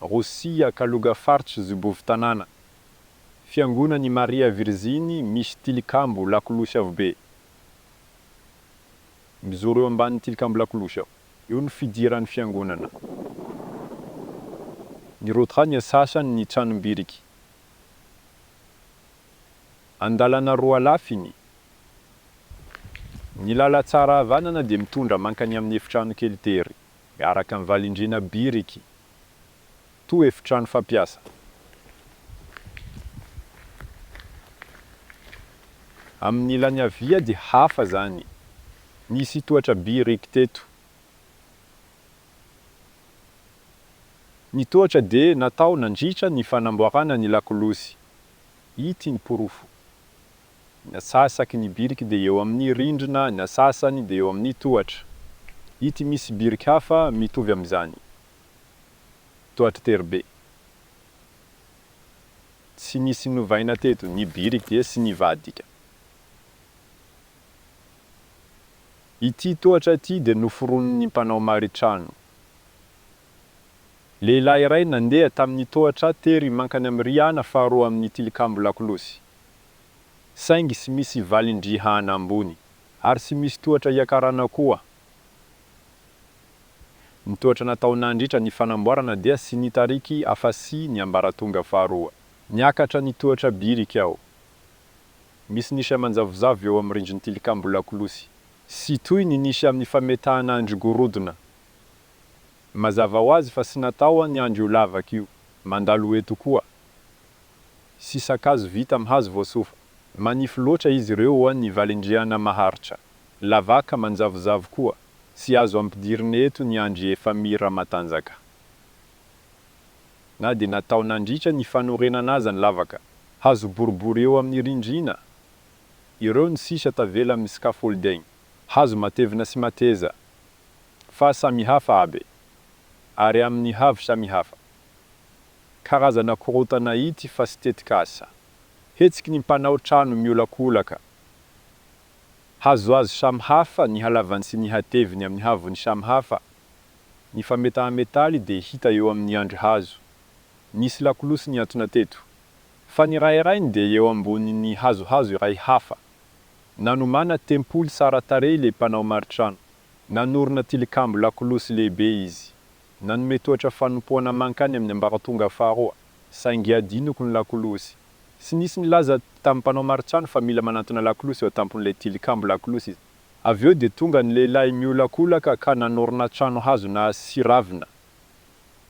Rosia, Kaluga Faritry Zubov Tanàna. Fiangonan'i Maria Viriziny misy tilikambo lakolosy avo be. Mijoro eo ambanin'ny tilikambo lakolosy aho. Eo no fidiran'ny fiangonana. Nirohotra ny sasany ny tranom-biriky. Andalana roa lafiny. Ny lalantsara havanana dia mitondra mankany amin'ny efitrano kely tery, miaraka amin'ny valindrihana biriky, toa efitrano fampiasa. Amin'ny ilany havia dia hafa izany. Nisy tohatra biriky teto. Ny tohatra dia natao nandritra ny fanamboarana ny lakolosy. Ity ny porofo. Ny atsasaky ny biriky dia eo amin'ny rindrina, ny atsasany dia eo amin'ny tohatra. Ity misy biriky hafa mitovy amin'izany. Tohatra tery be. Tsy nisy novaina teto, ny biriky dia tsy nivadika. Ity tohatra ity dia noforonin'ny mpanao maritrano. Lehilahy iray nandeha tamin'ny tohatra tery mankany amin'ny rihana faharoa amin'ny tilikambo lakolosy. Saingy tsy misy valin-drihana ambony. Ary tsy misy tohatra hiakarana koa. Ny tohatra natao nandritra ny fanamboarana dia tsy nitariky afa-tsy ny ambaratonga faharoa. Niakatra ny tohatra biriky aho. Misy niche manjavozavo eo amin'ny rindrin'ny tilikambo lakolosy. Tsy toy ny niche amin'ny fametahana andry gorodona. Mazava ho azy fa tsy natao ny andry io lavaka io. Mandalo eto koa. Sisan-kazo vita amin'ny hazo voatsofa. Manify loatra izy ireo ho an'ny valindrihana maharitra. Lavaka manjavozavo koa. Tsy azo ampidirina eto ny andry efamira matanjaka. Na dia natao nandritra ny fanorenana aza ny lavaka. Hazo boribory eo amin'ny rindrina. Ireo no sisa tavela amin'ny scaffolding. Hazo matevina sy mateza. Fa samihafa habe. Ary amin'ny haavo samihafa. Karazana korontana ity fa tsy tetikasa. Hetsiky ny mpanao trano miolakolaka. Hazohazo samy hafa ny halavany sy ny hateviny amin'ny haavony samy hafa. Ny fametaha-metaly dia hita eo amin'ny andry hazo. Nisy lakolosy nihantona teto. Fa ny rairainy dia eo ambonin'ny hazohazo iray hafa. Nanomana tempoly tsara tarehy ilay mpanao maritrano. Nanorina tilikambo lakolosy lehibe izy. Nanome tohatra fanompoana mankany amin'ny ambaratonga faharoa. Saingy adinoko ny lakolosy. Tsy nisy nilaza tamin'ny mpanao maritrano fa mila manantona lakolosy eo an-tampon'ilay tilikambo lakolosy izy. Avy eo dia tonga ny lehilahy miolakolaka ka nanorina trano hazo nahatsiravina.